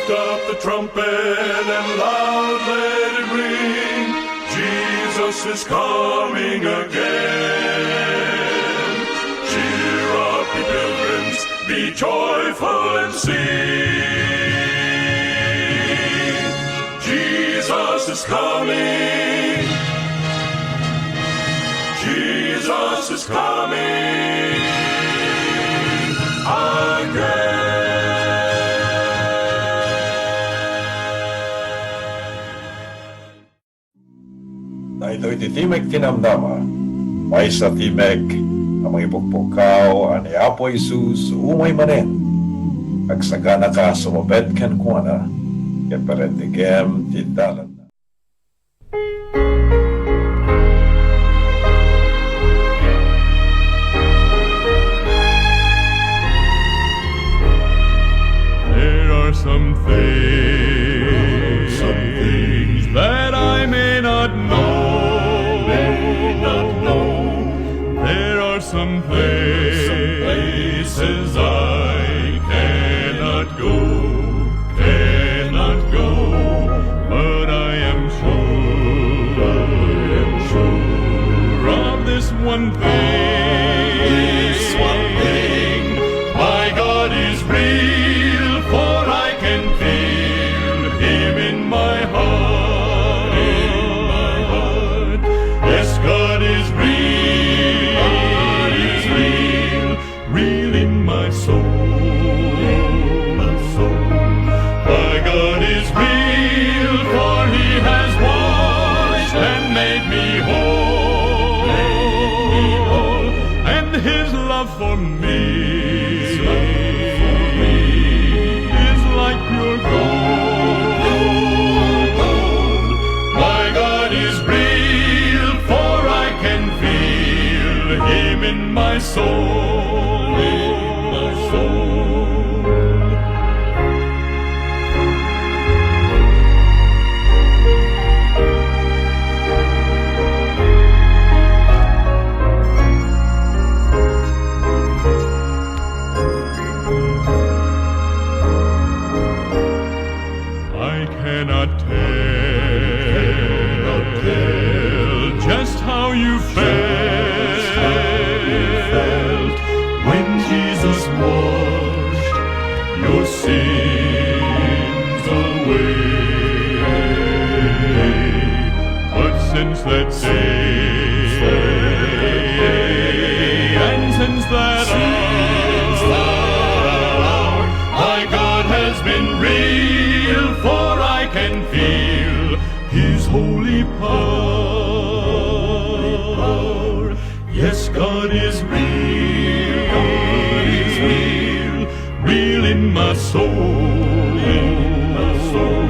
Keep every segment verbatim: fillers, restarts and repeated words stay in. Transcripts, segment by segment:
Lift up the trumpet and loud let it ring. Jesus is coming again. Cheer up, ye pilgrims, be joyful and sing. Jesus is coming. Jesus is coming again. Daytoy ti Timek ti Namnama, maysa a timek a mangipukpukaw a ni Apo Jesus umay manen. Agsaganaka a sumupet kenkuana, ket parentegem ti dalanna. There are some things, some things that I may not know. May not know. There are some places I cannot go, cannot go, but I am sure, I am sure of this one thing. This one thing, my God is real, for I can feel Him in my heart. In my heart. Yes, God is real. God is real. Real in my soul. In my soul. My God is real, for He has washed and made me whole. Made me whole. And His love for me, His love for me is like pure gold. My God is real, for I can feel Him in my soul. In my soul. I cannot tell, cannot tell just how you felt, how you felt when Jesus washed your sins away. But since that day, and since that hour, my God has been real, for I can feel His holy power. Yes, God is real, God is real, real in my soul. In my soul.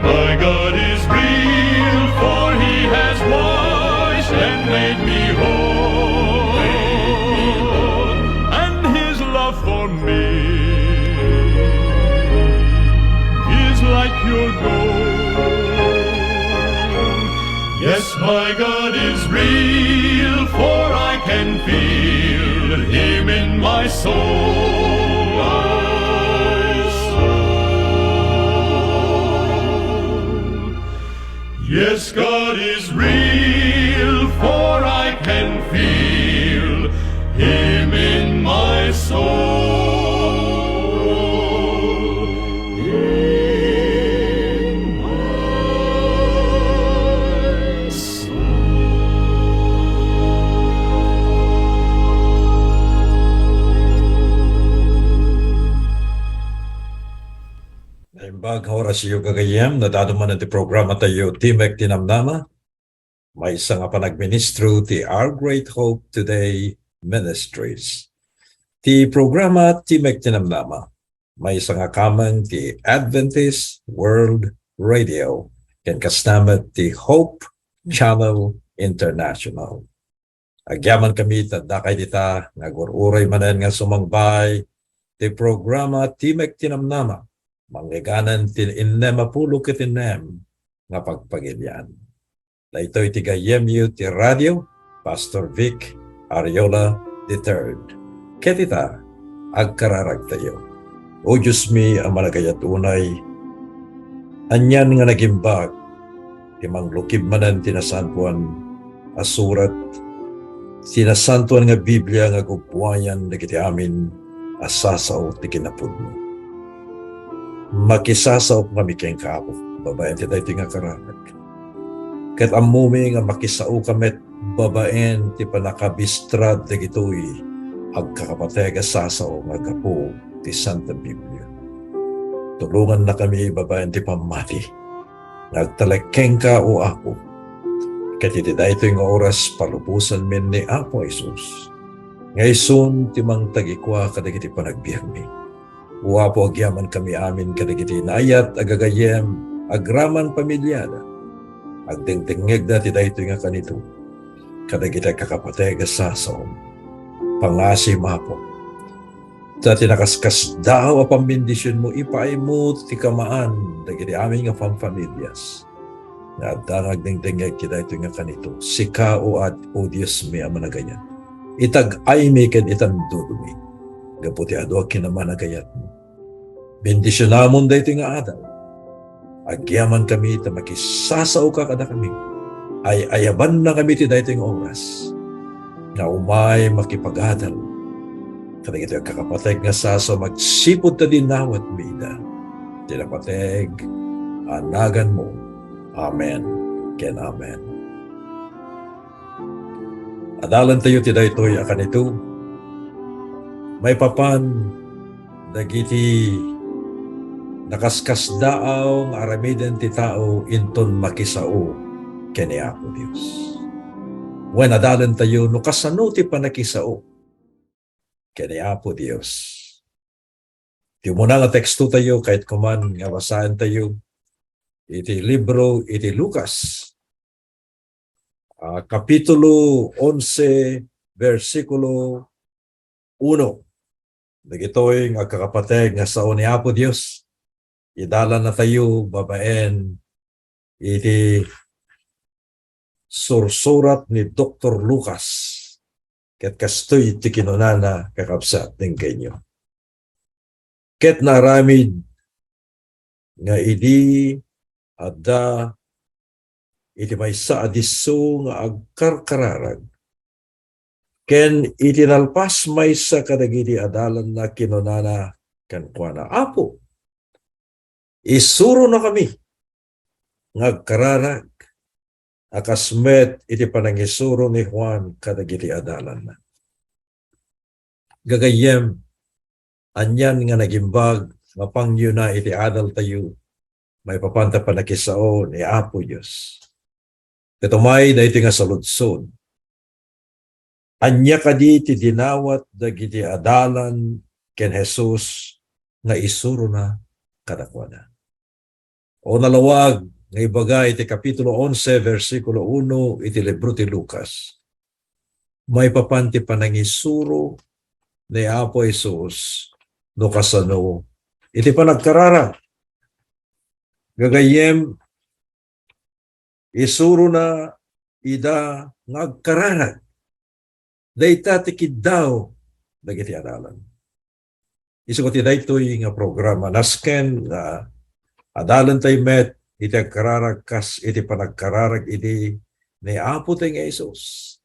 My God is real, for He has washed and made me whole. And His love for me is like pure gold. Yes, my God is real, for I can feel Him in my soul. My soul. Yes, God is real, for I can feel Him in my soul. In my soul. Naimbag nga orasyo, gagayyem, nadadaman ti programa tayo, Timek ti Namnama. Maysa nga panagministro ti Our Great Hope Today Ministries. Ti programa Timek ti Namnama, maysa nga kameng ti Adventist World Radio, ken kasta met ti Hope Channel International. Agyamankami ta dakay dita nga agur-uray manen nga sumangbay ti programa Timek ti Namnama, mangleganan ti innem a pulo ket innem nga pagpagilian. Daytoy ti gayyemyo ti radio, Pastor Vic Ariola the third. Ket ita, agkararagtayo. O Diosmi a managayat unay, Anian nga nagimbag ti manglukib manen ti Nasantoan a Surat, ti Nasantoan nga Biblia nga gubbuayan dagiti amin a sasao ti kinapudno. Makisasaokami kenka, Apo, babaen ti daytoy nga kararag. Ket ammomi nga makisaoka met babaen ti pannakabistrad dagitoy agkakapateg a sasao nga gapu ti Santa Biblia. Tulongannakami babaen ti pammati nga agtalek kenka, O Apo. Ket iti daytoy nga oras, palubosanmin ni Apo Jesus nga isun ti mangtagikua kadagiti panagbiagmi. O Apo, agyamankami amin kadagiti naayat a gagayyem, agraman pamiliada. Agdengdengngegda ti daytoy nga kanito kadagiti agkakapateg a sasao. Pangasim, Apo, ta ti nakaskasdaaw a pambendisionmo, ipaaymo ti kamaan dagiti amin nga famfamilias nga adda nga agdengdengngeg ti daytoy nga kanito. Sika, O Ad-, O Diosmi a managayat, itag-aymi ken itandudomi gapu ti adu a kinamanagayatmo. Bendisionamon daytoy nga adal. Agyamankami ta makisasaoka kadakami. Ay-ayabannakami ti daytoy nga oras nga umay makipagadal kadagiti agkakapateg nga sasao agsipud ta dinawatmi ida. Ti napateg a naganmo. Amen ken amen. Adalantayo ti daytoy a kanito maipapan dagiti nakaskasdaaw nga aramiden ti tao inton makisao ken ni Apo Dios. Wen, adalantayo no kasano ti pannakisao ken ni Apo Dios. Ti umuna nga tekstotayo, kayatko man nga basaentayo iti libro iti Lucas, ah, Kapitulo onse, bersikulo uno. Dagitoy nga agkakapateg nga sao ni Apo Dios, idalannatayo babaen iti sursurat ni Doktor Lucas. Ket kastoy ti kinunana, kakabsat, denggenyo. Ket naaramid nga idi adda iti maysa a disso nga agkarkararag, ken iti nalpas maysa kadagiti adalanna, kinunana kenkuana, "Apo, isuronakami nga agkararag a kas met iti panangisuro ni Juan kadagiti adalanna." Gagayyem, anian nga nagimbag nga pangyona iti adaltayo maipapan ta pannakisao ni Apo Dios. Ket umay daytoy nga saludsod, ania kadi ti dinawat dagiti adalan ken Jesus nga isurona kadakuada? O nalawag nga ibaga iti Kapitulo onse, bersikulo uno iti libro ti Lucas, maipapan ti panangisuro ni Apo Jesus no kasano iti panagkararag. Gagayyem, isurona ida nga agkararag. Dayta ti kiddaw dagiti adalan. Isu ti daytoy nga programa, nasken nga adalantay met iti agkararag kas iti panagkararag idi ni Apo tay nga Jesus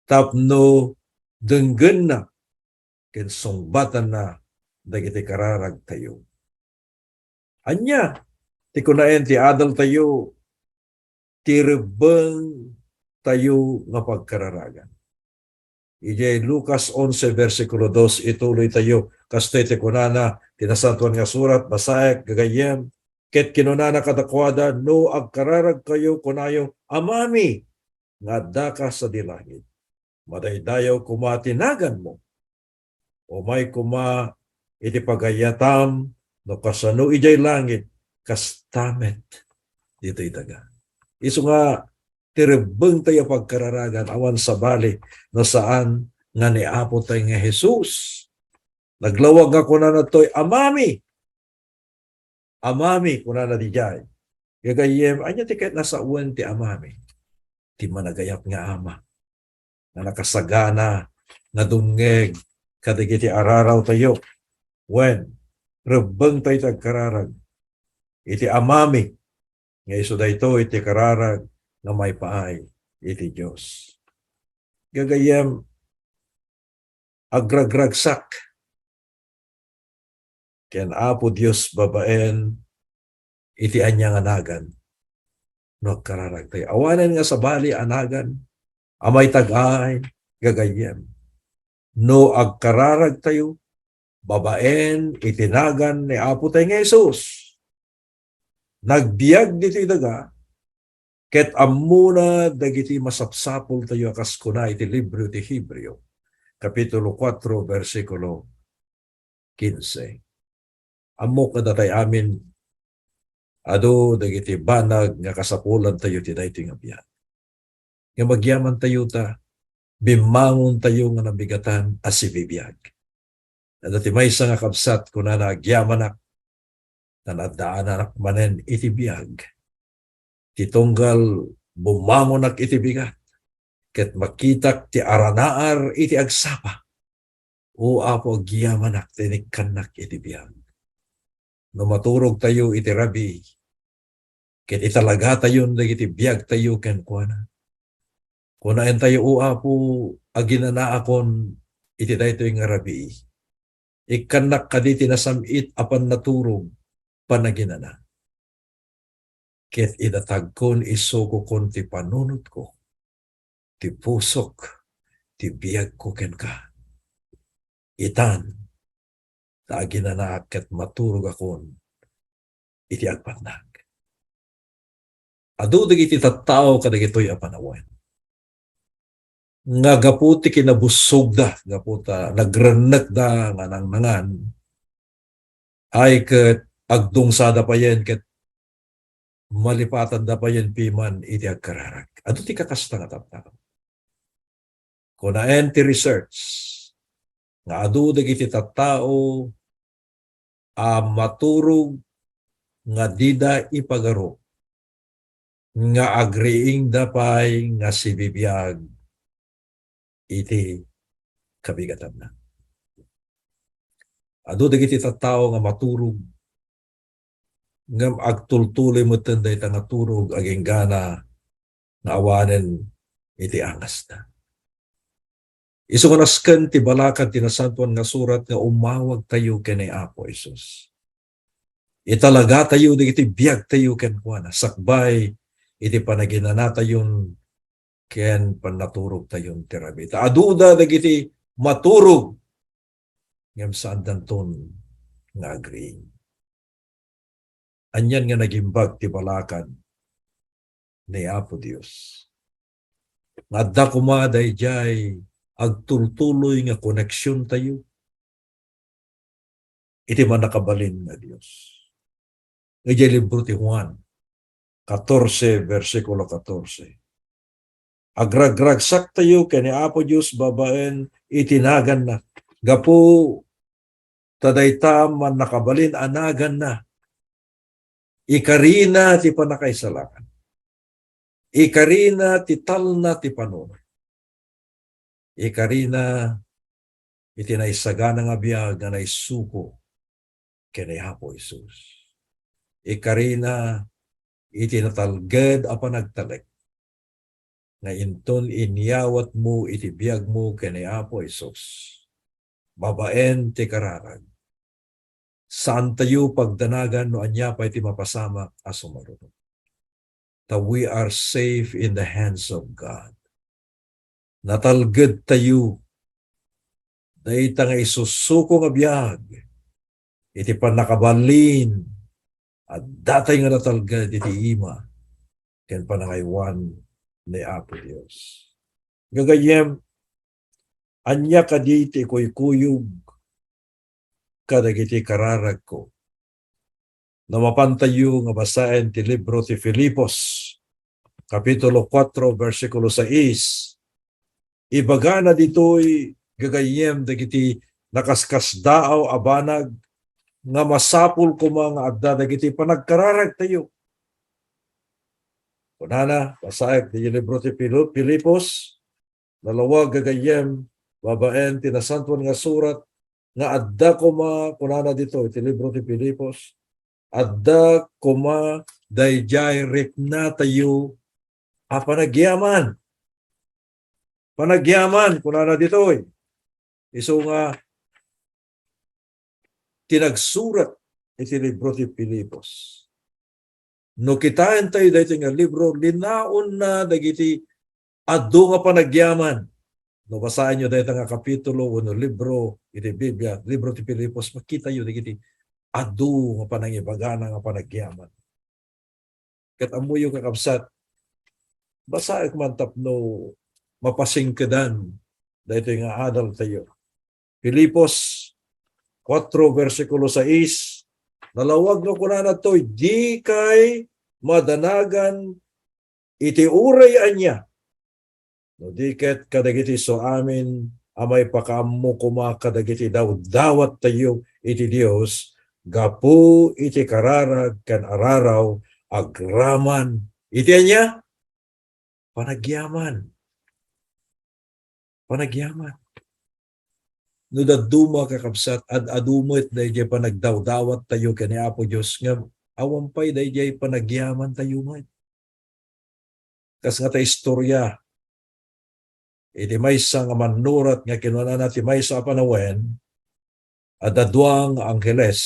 tapno denggenna ken sungbatanna dagiti kararagtayo. Ania ti kunaen ti adaltayo ti rebbengtayo nga pagkararagan? Idiay Lucas onse, bersikulo dos, ituloytayo. Kastoy ti kunana ti Nasantoan nga Surat, basaek, gagayyem. Ket kinunana kadakuada, "No agkararagkayo, kunayo, 'Amami nga addaka sadi langit, madaydayaw koma ti naganmo. Umay koma iti pagayyatam, no kasano idiay langit, kasta met ditoy daga.'" Isu nga ti rebbengtayo a pagkararagan, awan sabali no saan nga ni Apo tay nga Jesus. Naglawag nga kunana toy, "Amami." "Amami," kunana didiay. Gagayyem, ania ti ket nasawen ti Amami? Ti managayat nga Ama nga nakasagana nga dumngeg kadagiti ararawtayo. Wen, rebbengtayo ti agkararag. iti amami, nga isu daytoy ti kararag nga maipaay iti Dios. Gagayyem, agragragsak ken Apo Dios babaen iti ania nga nagan no agkararagtayo. Awanen nga sabali a nagan a maitag-ay, gagayyem, no agkararagtayo babaen iti nagan ni Apo tayo nga Jesus. Nagbiag ditoy daga, ket ammona dagiti masapsapultayo a kas kuna iti libro ti Hebreo, Kapitulo kuatro, bersikulo kinse. Ammok nga datay amin, adu dagiti banag nga kasapulantayo ti daytoy nga biag. Nga agyamantayo ta, bimmangontayo nga nabigatan a sibibiag. Adda ti maysa nga kabsat, kunana, "Agyamanak, ta naaddaananak manen iti biag. Ti tunggal bummangonak iti bigat, ket makitak ti aranaar iti agsapa. O Apo, agyamanak ta inikkannak iti biag." No maturogtayo iti rabii, ket italagatayon dagiti biagtayo kenkuana. Kunaentayo, "O Apo, aginanaakon iti daytoy nga rabii. Ikkannak kadi ti nasam-it a pannaturog, panaginana. Ket idatagkon, isukokon ti panunotko, ti pusok, ti biagko kenka. Itan, ta aginanaak ket maturogakon iti agpatnag." Adu dagiti tattao kadagitoy a panawen nga gapu ti kinabussogda, gapu ta nagrennekda nga nangnangan, ay ket agdungsada payen ket malipatanda payen piman iti agkararag. Adu ti kakasta nga tattao. Kunaen ti research nga adu dagiti tattao a maturog nga dida ipagarup, nga agriingda pay nga sibibiag iti kabigatanna. Adu dagiti tattao nga maturog, ngem agtultuloy metten dayta nga turog agingga nga awanen iti angasna. Isu nga nasken ti balakad ti Nasantoan nga Surat nga umawagtayo ken ni Apo Jesus. Italagatayo dagiti biagtayo kenkuana sakbay iti panaginanatayon ken pannaturogtayon ti rabii. Ta aduda dagiti maturog ngem saandanton nga agriing. Anian nga nagimbag ti balakad ni Apo Dios. Nga adda koma daydiay agtultuloy nga koneksiontayo iti Mannakabalin nga Dios. Idiay libro ti Juan, katorse, bersikulo katorse. Agragragsaktayo ken ni Apo Dios babaen iti naganna. Gapu ta dayta mannakabalin a naganna, ikarina ti pannakaisalakan. Ikarina ti talna ti panunot. Ikarina iti naisagana nga biag nga naisuko ken ni Apo Jesus. Ikarina iti natalged a panagtalek nga inton inyawatmo iti biagmo ken ni Apo Jesus babaen ti kararag. Saantayo pagdanagan no ania pay ti mapasamak a sumaruno. Ta we are safe in the hands of God. Natalgedtayo dayta nga isussuko nga biag iti pannakabalin. Addatay nga natalged iti ima ken panangaywan ni Apo Dios. Gagayyem, ania kadi ti ikuykuyog kadagiti kararagko? No mapantayo nga basaen ti libro ti Filipos, Kapitulo kuatro, bersikulo sais, ibagana ditoy, gagayyem, dagiti nakaskasdaaw a banag nga masapul koma nga adda dagiti panagkararagtayo. Kunana, basaek ti libro ti Pilo-, Filipos, nalawag, gagayyem, babaen ti Nasantoan nga Surat, nga adda koma, kunana ditoy ti libro ti Filipos, adda koma daydiay riknatayo a panagyaman. Panagyaman, kunana ditoy. Isu nga ti nagsurat iti libro ti Filipos. No kitaentayo daytoy nga libro, linaonna dagiti adu nga panagyaman. No basaenyo dayta nga kapitulo wenno libro iti Biblia, libro ti Filipos, makitayo dagiti adu nga panangibagana nga panagyaman. Ket ammoyo, kakabsat, basaek man tapno mapasingkedan daytoy nga adaltayo. Filipos kuatro, bersikulo sais, nalawag nga kunana toy, "Dikay madanagan iti uray ania, no di ket kadagiti isuamin a maipakaammo koma kadagiti dawdawattayo iti Dios gapu iti kararag ken araraw agraman iti ania? Panagyaman." Panagyaman. No dadduma, kakabsat, ad-adu met daydiay panagdawdawattayo ken ni Apo Dios ngem awan pay daydiay panagyamantayo met. Kas nga ta istorya, iti maysa nga mannurat nga kinunana ti maysa a panawen, adda dua nga angheles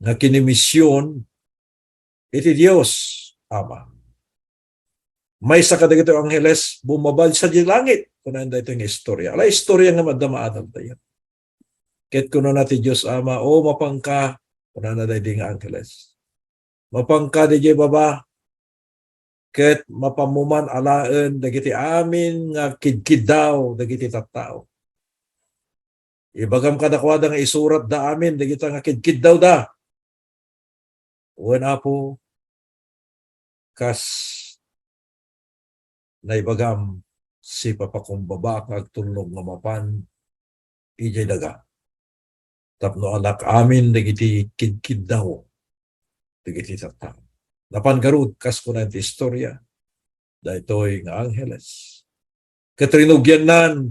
nga kinimision iti Dios Ama. Maysa kadagiti angheles bumaba sadiay langit, kunan daytoy nga istorya. Ala, istorya nga adda maadaltayo. Ket kunana ti Dios Ama, "O, mapanka," kunana daydi nga angheles. "Mapanka didiay baba, ket mapammo man alaen dagiti amin nga kidkiddaw dagiti tattao. Ibagam kadakuada nga isuratda amin dagita nga kidkiddawda. Wen, Apo, kas naibagam, sipapakumbaba nga agtulnog nga mapan idiay daga, tapno alaen amin dagiti kidkiddaw dagiti tattao." Napan garud, kas kuna ti istorya, daytoy nga angheles ket rinugiannan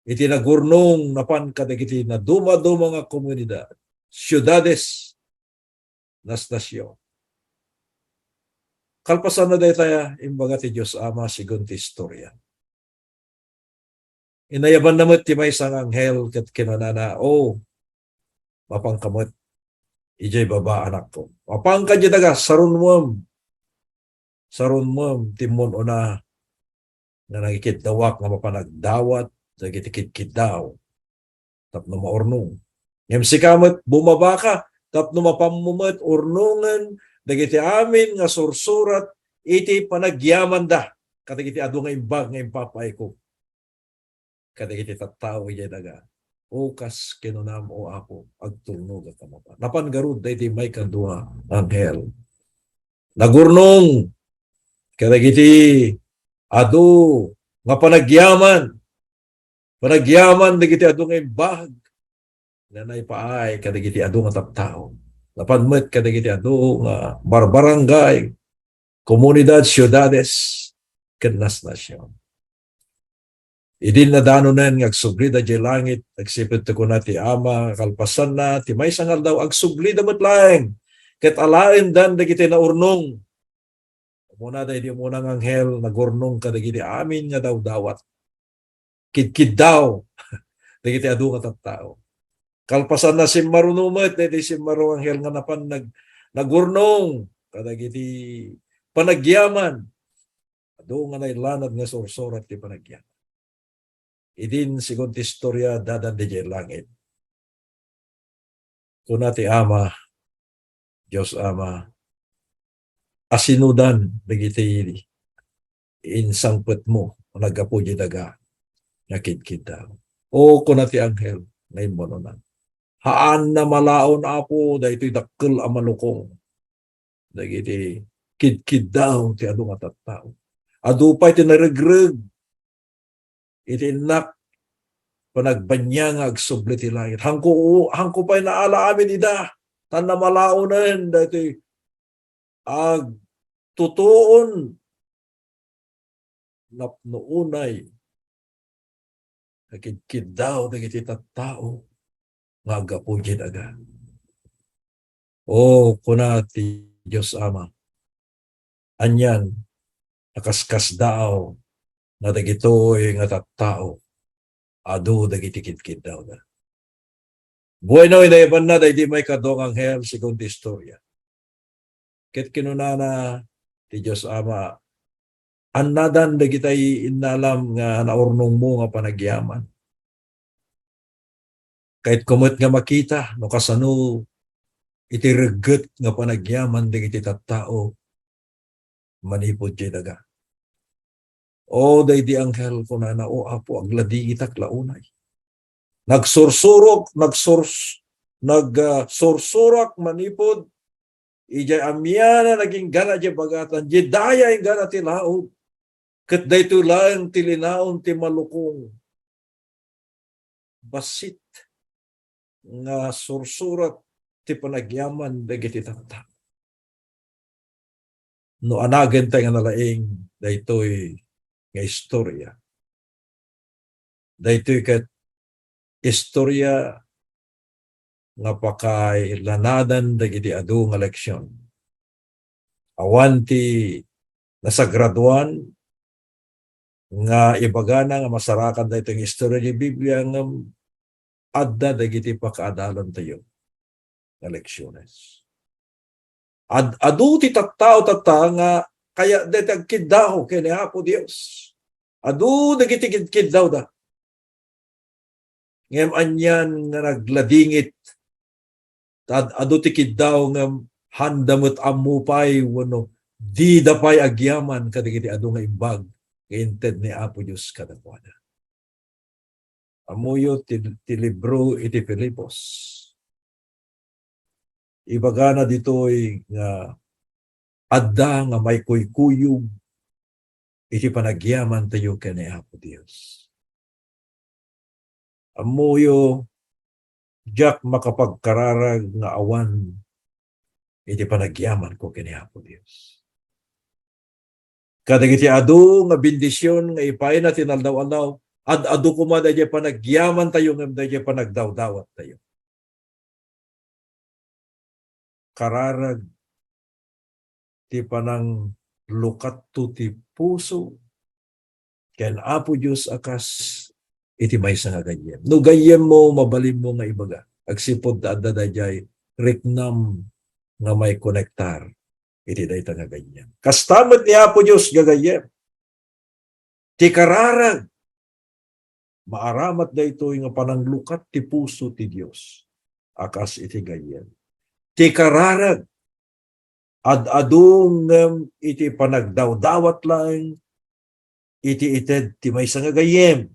iti nagurnong napan kadagiti nadumaduma nga komunidad, siudades, nasnasion. Kalpasanna dayta, imbaga ti Dios Ama, segun ti istorya, inayabanna met ti maysa nga anghel ket kinunana, "O, mapanka met idiay baba, anakko. Mapanka idiay daga, sarunmem. Sarunmem ti immun-una nga nangikiddawak nga mapan agdawat dagiti kidkiddaw tapno maurnong. Ngem sika met, bumabaka tapno mapammo met urnongen dagiti amin nga sursurat iti panagyamanda kadagiti adu nga imbag nga impapaayko kadagiti tattao idiay daga. O, kas kinunam, O Apo, agtulnogak a mapan." Napan garud daydi maikadua nga anghel, nagurnong kadagiti adu nga panagyaman, panagyaman dagiti adu nga imbag nga naipaay kadagiti adu nga tattao. Napan met kadagiti adu nga barbarangay, komunidad, siudades, ken nasnasion. Idi nadanonen nga agsublida idiay langit, agsipud ti kuna ti Ama, kalpasanna, ti maysa nga aldaw, agsublida met laeng, ket alaendan dagiti naurnong. Umuna daydi umuna nga anghel, nagurnong kadagiti amin nga dawdawat, kidkiddaw dagiti adu nga tattao. Kalpasanna, simmaruno met daydi simmaro nga anghel nga napan nag-, nagurnong kadagiti panagyaman, adu nga nailanad nga sursurat ti panagyaman. Idin, segun ti istorya, addan idiay langit. Kuna ti Ama, Dios Ama, asinudan dagiti insangpetmo nga naggapu idiay daga nga kidkiddaw. O, kuna ti anghel nga immunona, haanna malaon, Apo, daytoy dakkel a malukong dagiti kidkiddaw ti adu nga tattao. Adu pay ti naregreg iti innak panagbannia nga agsubli ti langit. Hanko, hanko pay naala amin ida, ta namalaonen daytoy agtutuon napno unay nga kidkiddaw dagiti tattao nga aggapu idiay daga. O, kuna ti Dios Ama, anian a kaskasdaaw nga dagitoy nga tattao, adu dagiti kidkiddawda. Bueno, inaibanna daydi maikadua nga anghel, segun ti istorya. Ket kinunana ti Dios Ama, "Annadan dagitay innalam nga naurnongmo nga panagyaman. Kayatko met nga makita no kasano iti regget nga panagyaman dagiti tattao manipud diay daga." O, daydi anghel, kunana, "O Apo, agladingitak la unay. Nagsursurok, nagsurs-, nag, ah, sursurak manipud idiay amianan nga inggana diay bagatan, diay daya inggana ti laog, ket daytoy laeng ti linaon ti malukong bassit nga sursurat ti panagyaman dagiti tattao." No anagentay nga nalaing daytoy nga istorya, daytoy ket istorya nga pakailanadan dagiti adu nga leksion. Awan ti nasagraduan nga ibagana nga masarakan daytoy nga istorya ti Biblia, ngem adda dagiti pakaadalantayo nga leksiones. Ad-, adu ti tattao tatta nga kayatda ti agkiddaw ken ni Apo Dios. Adu dagiti kidkiddawda. Ngem anian nga nagladingit, ta ad-, adu ti kiddaw ngem haanda met ammo pay wenno dida pay agyaman kadagiti adu nga imbag nga inted ni Apo Dios kadakuada. Ammoyo ti, ti libro iti Filipos. Ibagana ditoy nga adda nga maikuykuyog iti panagyamantayo ken ni Apo Dios. Ammoyo, diak makapagkararag nga awan iti panagyamanko ken ni Apo Dios. Kadagiti adu nga bendision nga ipaayna ti inaldaw-aldaw, ad-adu koma daydiay panagyamantayo ngem daydiay panagdawdawattayo. Kararag ti pananglukatto ti puso ken Apo Dios a kas iti maysa nga gayyem. No gayyemmo, mabalinmo nga ibaga agsipud ta adda daydiay riknam nga maikonektar iti dayta nga gayyem. Kasta met ni Apo Dios, gagayyem. Ti kararag, maaramat daytoy nga pananglukat ti puso ti Dios a kas iti gayyem. Ti kararag, ad-adu ngem iti panagdawdawat laeng iti ited ti maysa nga gayyem.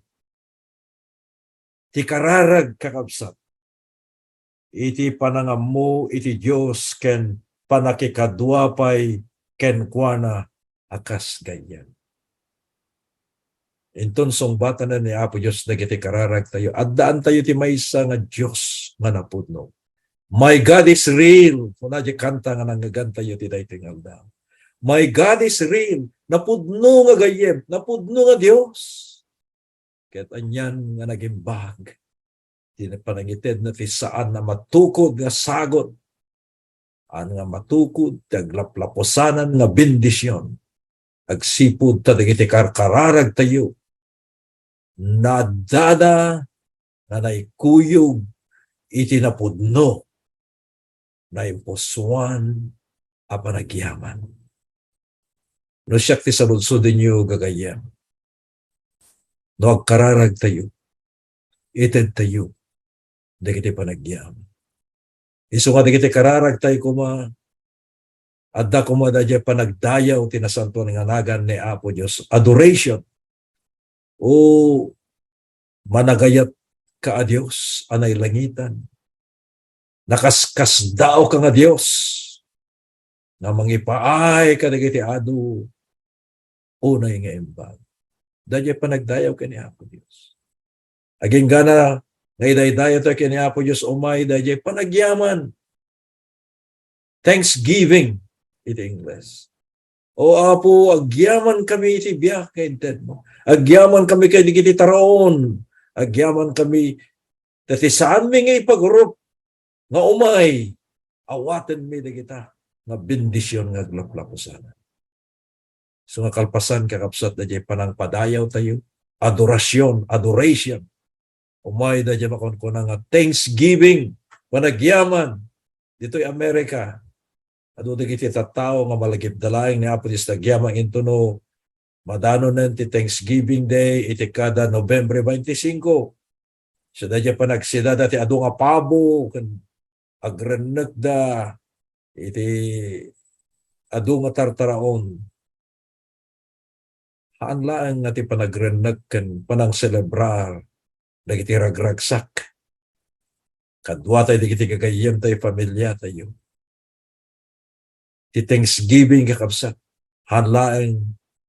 Ti kararag, kakabsat, iti panangammo iti Dios ken pannakikadua pay kenkuana a kas gayyem. Inton sungbatanen ni Apo Dios dagiti kararagtayo, addaantayo ti maysa nga Dios nga napudno. "My God is real," kuna diay kanta nga nangngegantayo ti daytoy nga aldaw. "My God is real." Napudno nga gayyem, napudno nga Dios. Ket anian nga nagimbag ti panangitedna ti saan a matukod nga sagut, saan nga matukod ti aglaplapusanan nga bendision agsipud ta dagiti karkararagtayo, naaddada nga naikuyog iti napudno, naimpusoan a panagyaman. No siak ti saludsodenyo, gagayyem, no agkararagtayo, itedtayo dagiti panagyaman. Isu nga dagiti kararagtayo koma, adda koma daydiay panagdayaw ti nasantoan nga nagan ni Apo Dios. Adoration. O managayat ka a Dios a nailangitan. Nakaskasdaaw ka nga Dios nga mangipaay kadagiti adu unay nga imbag. Daydiay panagdayaw ken ni Apo Dios. Aginggana nga idaydayawtayo ken ni Apo Dios umay daydiay panagyaman. Thanksgiving iti Ingles. O Apo, agyaman kami iti biag nga intedmo. Agyaman kami kadagiti taraon. Agyaman kami ta ti saanmi nga ipagrup nga umay awatenmi dagita nga bendision nga aglaplapusanan. So nga kalpasan, kakabsat, daydiay panangpadayawtayo, adorasion, adoration. Umay daydiay makunkuna nga thanksgiving, panagyaman. Ditoy Amerika, adu dagiti tattao nga malagipda laeng ni Apo Dios ti agyaman, intono madanonen ti Thanksgiving Day iti kada Nobyembre twenty-five. So, daydiay panagsidada ti adu nga pabo, ken agrennekda iti adu nga tartaraon. Haan laeng nga ti panagrennek ken panangselebrar dagiti ragragsak. Kaduatayo dagiti gagayyemtayo, familiatayo. Ti Thanksgiving, kakabsat, haan laeng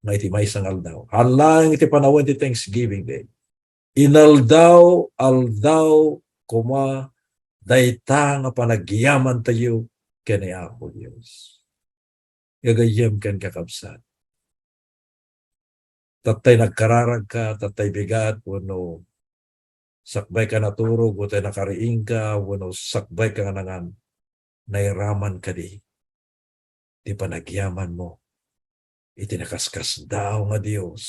nga iti maysa nga aldaw. Haan laeng iti panawen ti Thanksgiving Day. Inaldaw-aldaw koma dayta nga panagyamantayo ken ni Apo Dios. Gagayyem ken kakabsat. Tattay nagkararagka, tattay bigat, wenno sakbayka naturog, wenno nakariingka, wenno sakbayka nga nangan, nairaman kadi ti panagyamanmo iti nakaskasdaaw nga Dios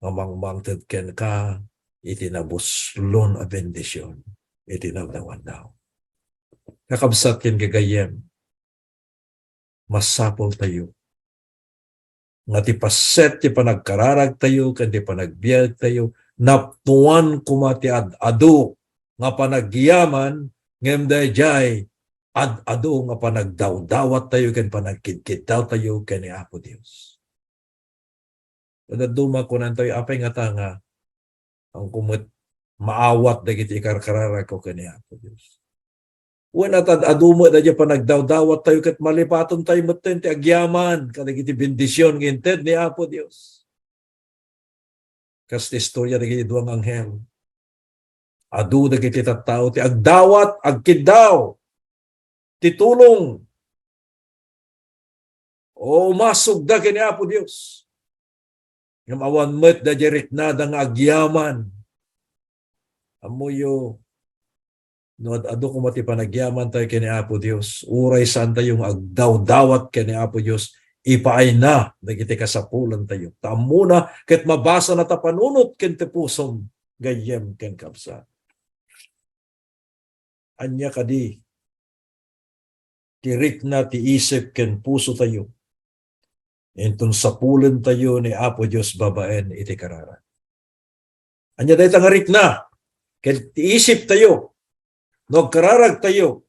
nga mangmangted kenka iti nabuslon a bendision iti naldaw-aldaw. Kakabsat ken gagayyem, masapultayo nga ti paset ti panagkararagtayo ken ti panagbiagtayo napnuan koma ti ad-adu nga panagyaman, ngem daydiay ad-adu nga panagdawdawattayo ken panagkidkiddawtayo ken ni Apo Dios. Dadduma, kunantayo, apay ngata nga, angko met maawat dagiti ikarkararagko ken ni Apo Dios? Wen, ad-adu met daydiay panagdawdawattayo ket malipatentayo metten ti agyaman kadagiti bendision nga inted ni Apo Dios. Kas ti istorya dagiti dua nga anghel. Adu dagiti tattao ti agdawat, agkiddaw ti tulong. O, umasugda ken ni Apo Dios. Ngem awan met daydiay riknada nga agyaman. Ammoyo, no ad-adu koma ti panagyamantayo ken ni Apo Dios, uray saantayo nga agdawdawat ken ni Apo Dios, ipaayna dagiti kasapulantayo. Ta ammona ket mabasana ta panunot ken ti pusom, gayyem ken kabsat. Ania kadi ti rikna ti isip ken pusotayo inton sapulentayo ni Apo Dios babaen iti kararag? Ania dayta nga rikna ken ti isiptayo no agkararagtayo?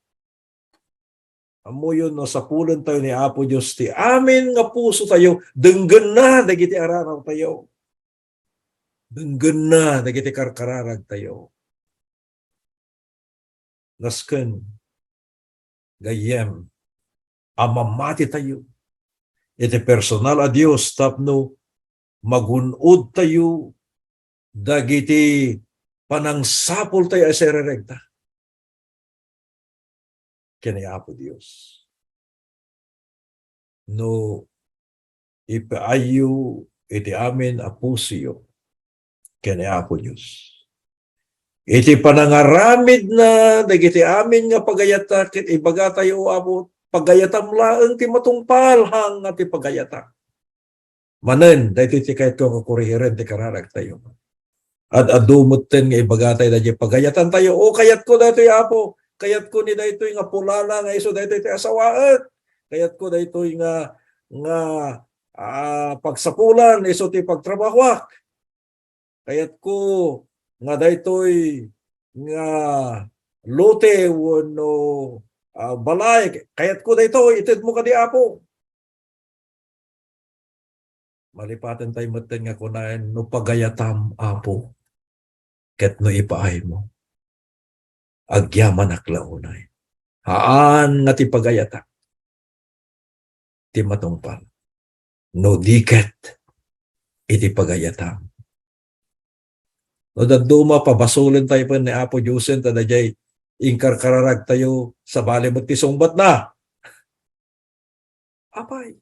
Ammoyo, no sapulentayo ni Apo Dios, ti amin nga pusotayo, denggenna dagiti ararawtayo. Denggenna dagiti karkararagtayo. Nasken, gayyem, a mamatitayo iti personal a Dios tapno magun-odtayo dagiti panangsapultayo a sirrekta ken ni Apo Dios. No ipaayyo iti amin a pusoyo ken ni Apo Dios, iti panangaramidna dagiti amin nga pagayata, ket ibagatayo, O Apo, pagayatam laeng ti matungpal, haan nga ti pagayatak. Manen, daytoy ti kayatko nga kurihiren ti kararagtayo. Ad-adu metten nga ibagatayo daydiay pagayatantayo. O, kayatko daytoy, Apo. Kayatko ni daytoy nga pulala nga isu daytoy ti asawaek. Kayatko daytoy nga, nga, ah, pagsapulan isu ti pagtrabahoak. Kayatko nga daytoy nga lote wenno, ah, balay. Kayatko daytoy, itedmo kadi, Apo. Malipatentayo metten nga kunaen, no pagayatam, Apo, ket no ipaaymo, agyamanak la unay. Haan nga ti pagayatak ti matungpal, no di ket iti pagayatam. No dadduma, pabasolentayo pen ni Apo Diosen ta daydiay inkarkararagtayo, sabali met ti sungbatna. Apay,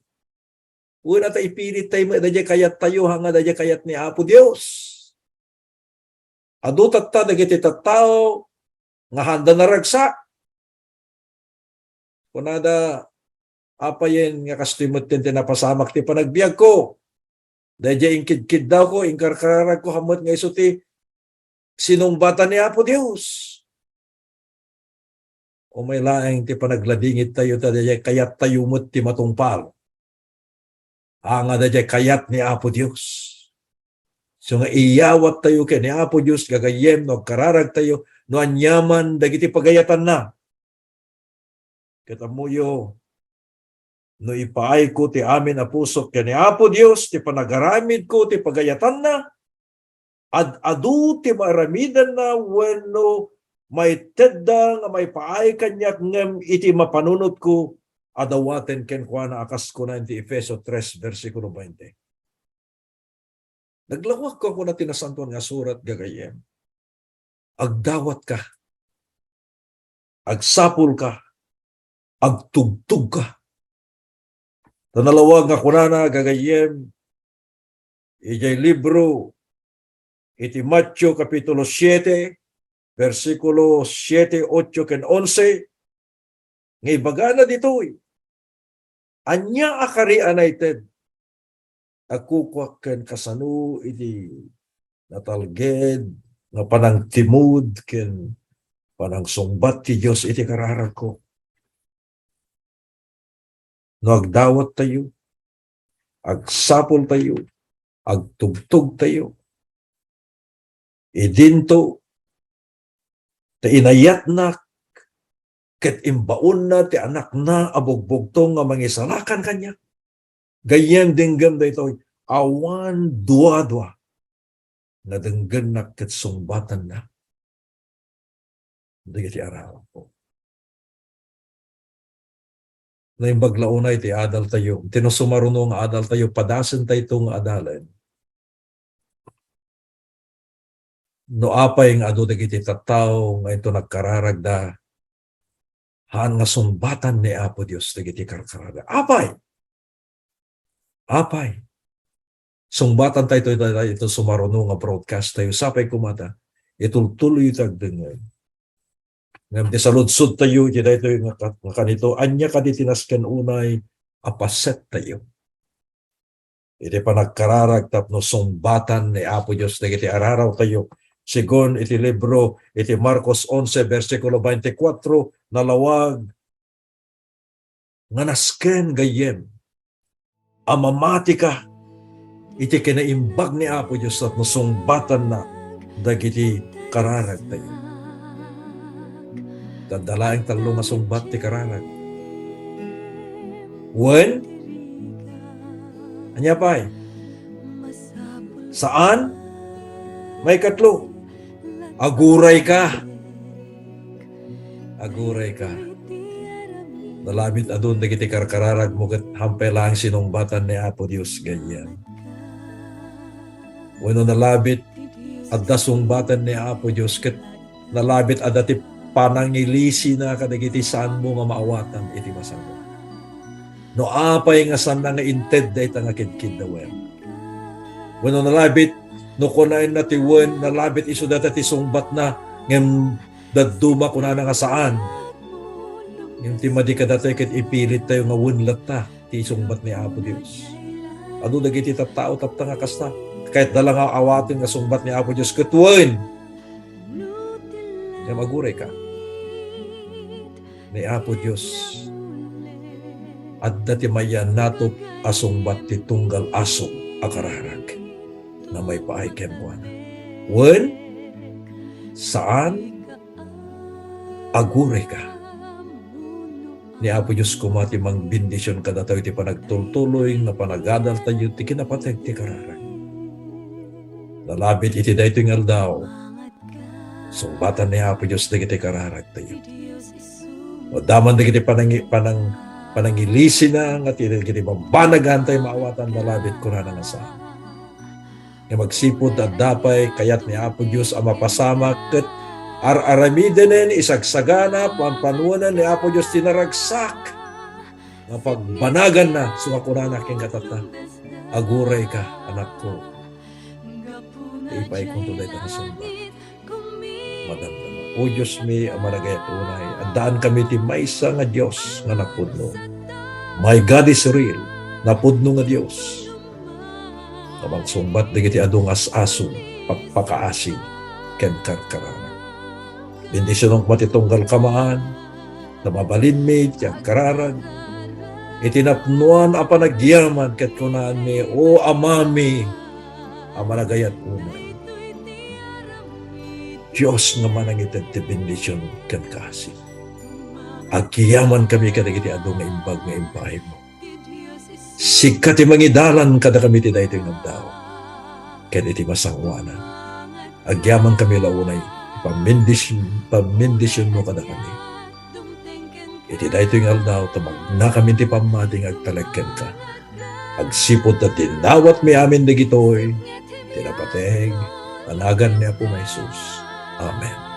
wen, ata ipilittayo met daydiay kayattayo, haan nga daydiay kayat ni Apo Dios. Adu tatta dagiti tattao nga haanda naragsak. Kunada, "Apayen nga kastoy met ti napasamak ti panagbiagko? Daydiay inkidkiddawko, inkarkararagko, hammet nga isu ti sinungbatan ni Apo Dios." Umay laeng ti panagladingit tayo, ta daydiay kayat tayo met ti matungpal. Haan nga daydiay kayat ni Apo Dios. So nga iyawat tayo ken ni Apo Dios, gagayyem, no agkararag tayo, no aniaman dagiti pagayatanna. Ket ammoyo, no ipaayko ti amin a pusok ken ni Apo Dios, ti panagaramidko ti pagayatanna, ad-adu ti maaramidenna wenno maitedda nga maipaay kaniak ngem iti mapanunotko a dawaten kenkuana a kas kuna iti Efeso tres, bersikulo bainte. Naglawag ko, kuna ti Nasantoan nga Surat, gagayyem. Agdawatka. Agsapulka. Agtugtogka. Ta nalawag nga kunana, gagayyem, idiay libro iti Mateo Kapitulo siete, bersikulo siete, ocho, ken onse, nga ibagana ditoy, "Ania a kari a naited? Agkukuak ken kasano iti natalged nga panangtimud ken panangsungbat ti Dios iti kararagko?" No agdawat tayo, agsapul tayo, agtugtog tayo, idinto ta inayatnak ket imbaonna ti Anakna a bugbugtong nga mangisalakan kaniak. Gayyem, denggem daytoy, awan duadua nga denggennak ket sungbatanna dagiti arawakko. Naimbag la unay ti adal tayo. Ti no sumaruno nga adal tayo, padasen tayo nga adalen. No apay nga adu dagiti tattao nga inton nagkararagda, haan nga sungbatan ni Apo Dios dagiti karkararag. Apay! Apay! Sungbatan tayo ito, ito, ito sumaruno nga broadcast tayo. Sapay kumata, itultuloy tayo agdengngeg. Ngem ti saludsod tayo, iti daytoy nga ka-, nga kanito, ania kadi ti nasken unay a paset tayo iti panagkararag tapno sungbatan ni Apo Dios dagiti araraw tayo? Segun iti libro iti Marcos onse, bersikulo veinticuatro, nalawag nga nasken gayyem a mamatika iti kinaimbag ni Apo Dios tapno sungbatanna dagiti kararag tayo. Adda laeng tallo nga sungbat ti kararag. Wen, ania pay? Saan? Maikatlo, agurayka. Agurayka. Nalabit adun dagiti karkararagmo ket hampay laeng sinungbatan ni Apo Dios gayyem. Wenno nalabit adda sungbatan ni Apo Dios ket nalabit adda ti panangilisina kadagiti saanmo nga maawatan iti masango. No apay nga saanna nga inted dayta nga kidkiddawem? Wenno nalabit, no kunaenna ti wen, nalabit isu dayta ti sungbatna, ngem dadduma kunana nga saan. Ngem ti madi kadatayo ket ipilit tayo nga wen latta ti sungbat ni Apo Dios. Adu dagiti tattao tapta nga kasta. Kayatda la nga awaten nga sungbat ni Apo Dios ket wen. Ngem agurayka. Ni Apo Dios, adda ti mayannatop a sungbat ti tunggal asuk a kararag nga maipaay kenkuana. Wen, saan, agurayka. Ni Apo Dios koma ti mangbendision kadatayo iti panagtultuloy nga panagadaltayo ti kinapateg ti kararag. Nalabit iti daytoy nga aldaw, sungbatan ni Apo Dios dagiti kararagtayo. Adda man dagiti panangi-, panang-, panangilisina nga ti dagiti babanagantayo maawatan, nalabit kunana nga saan. Nga magsipud ta adda pay kayat ni Apo Dios a mapasamak ket ar-aramidenen, isagsagana, panpanuanan ni Apo Dios ti naragsak nga pagbanaganna, so nga kunana kenka tatta, "Agurayka, anakko." Ipaaykonto dayta nga sungbat. Madamdama. O Diosmi a managayat unay, addaan kami ti maysa nga Dios nga napudno. My God is real, napudno nga Dios. Nga mangsungbat dagiti adu nga as-aso, pagpakaasi, ken karkararag. Bendisionok met ti tunggal kamaan, ta mabalinmi ti agkararag. Iti napnoan a panagyaman ket kunaanmi, O Amami a managayat unay, Dios nga manangited ti bendision ken kaasi. Agyaman kami kadagiti adu nga imbag nga impaaymo. Sika ti mangidalan kadakami ti daytoy nga aldaw. Ken iti masangoanan, agyaman kami la unay ti pammendision-, pammendisionmo kadakami. Iti daytoy nga aldaw, ta magnakami ti pammati nga agtalek kenka. Agsipud ta dinawatmi amin dagitoy, ti napateg a nagan ni Apo nga Jesus. Amen.